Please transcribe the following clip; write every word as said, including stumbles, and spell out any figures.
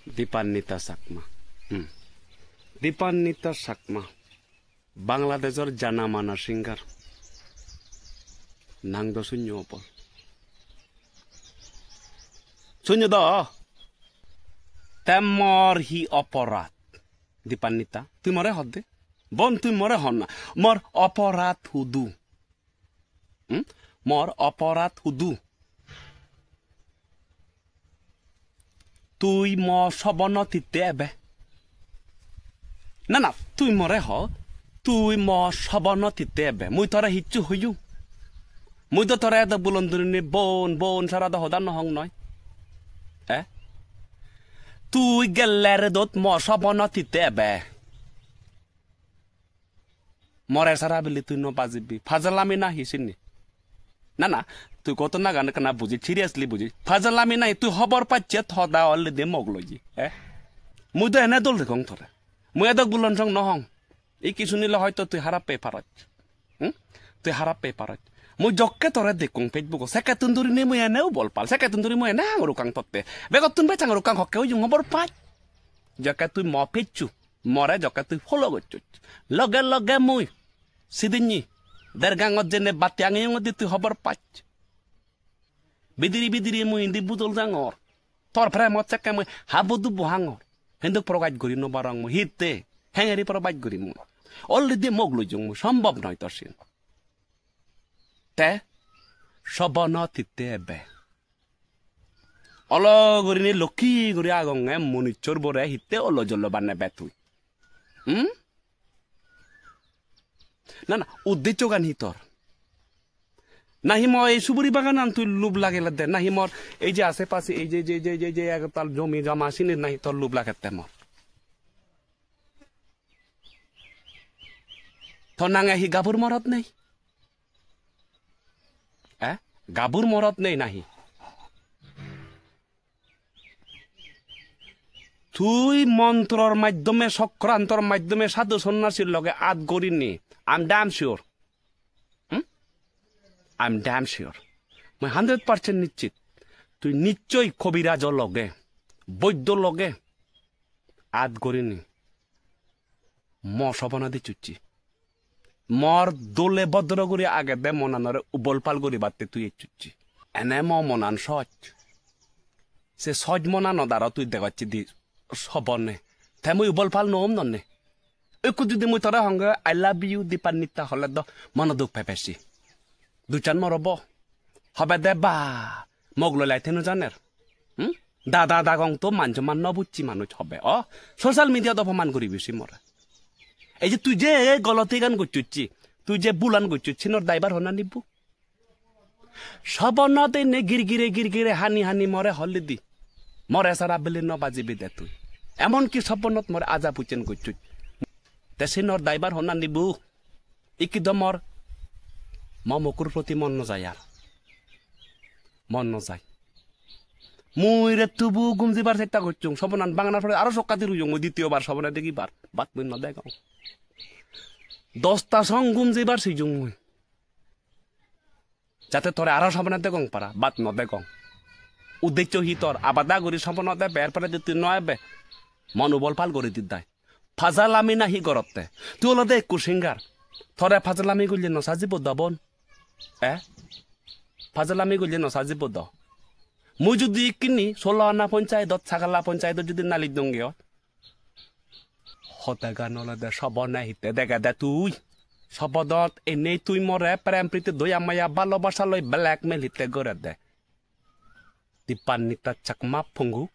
Dipannita Chakma. Hmm. Dipannita Chakma. Bangladeshor jana mana singer. Nang do sunyo opor. Sunyo do. Te mor hi oporad? Dipannita, tui more hor de. Bon, tui more hor na. Mor oporad hudu? Hmm? Mor oporad hudu? Tui mo sobonot hitte ebe? Na, na, tui more ho, tui mo sobonot hitte ebe? Mui tore hissu hoyung? Mui do tore edok bulon durinei bon, bon sara do hoda no hong noi. Eh? Tui gelle redot mo sobonot hitte ebe? More sara bili tui no bajibi. Pajolami nahi sini? Na, na, tui ghotonagan ekkana buji, seriously buji. Pajolami nahi, tui hobor pacche hoda already mok loye, eh? Mui do ene dol degong tore. Mui edok bulon song no hong. Ikki sunile hoito tui harap pei paroj. Hmm? Tui harap pei paroj. Mui jokke tore dekkong Facebook-ot, sekkettun durinei mui ene ubol pal, sekkettun duri mui ene hangorukang totte. Begottun bej hangorukang hokke oyung hobor paj. Jokke tui mo pejju, more jokke tui follow gocchoj. Loge loge mui sidinni Dergangot jeinei batti angeyongor di tui hobor paj. Bidire bidire mui indi budol jangor. Tor premot sekke mui habbo dubbo hangor. Hintu prokash guri no parong mui. Hitte? Hengeri prokash guri mui? Already mok lojong mui. Sombhob noi tor siyen. Te sobonot hitte ebe? Olo gurinei lokki guri agonge, munuchor bore hitte olo jollo banne be tui? Hmm? Na, na, uddecchogan hi tor? Nahi mo ei suguri baganan tui lub lagele de, nahi mor ei je ashe pashe ei je, je, je, je, je ektal jomi joma sini nahi tor lub lagette mor? Tor nange hi gabur morot nei? Eh? Gabur morot nei nahi? Tui montror maddhome, sokrantor maddhome sadhu sonnasir loge at gorinei, I'm damn sure. Hmm? I'm damn sure. Mui hundred percent nischit. Tui nischoi kobirajo loge, boiddo loge at gorinei mo sobona dicchucchi. Mor dole bodro guri agede monanore ubol pal guribatte tui ecchucchi. Ene mo monan soj. Se soj monanot aro tui degocchi di sobone. Te mui ubol pal no om nonne. Ekku judi mui tore honge, "I love you, Dipannita," hole do mono duk pepesi. Duchan mor obo. Hobe de ba, mok loi lai te no janer. Hmm? Dada dagong to man somman no bucchi manuj hobe. O, social media-t opoman guribi si more. Ei je tui je golotigan gocchucchi, tui je bulan gocchucchi, sinor daibar honna nibbu? Sobonot ene girgire girgire hani hani more holli di. More sara bili no bajibi de tui. Emon ki sobonot more aja puchen gocchuch. Te sinor daibar honna nibbu? Ikki do mor mo mokur proti mon no jai ar. Mon no jai. Mui re tubu gum jibar chesta gocchung, sobonan banganar pore aro sokka di ruyung mui ditiyo bar sobone degibar. Bat mui no degong. Dosta song gum jibar sijung mui. Jate tore aro sobone degong para, bat no degong. Uddeccho hi tor? Abada guri sobonot ebe, er pore di tui no ebe. Mon ubol pal guri di dai. Pajalami nahi gorotte? Tui olode ekku singer. Tore pajalami gulle no sajibo do bon? Eh? Pajalami gulle no sajibo do? Mui judi ikkini solo ana ponchayedot, Sagala ponchayedot judi nalij donge oi, hodagan olode sobone hitte degede tui? Sobonot enei tui more prem priti doya maya bhalobasa loi blackmail hitte gorede? Dipannita Chakma Phungu.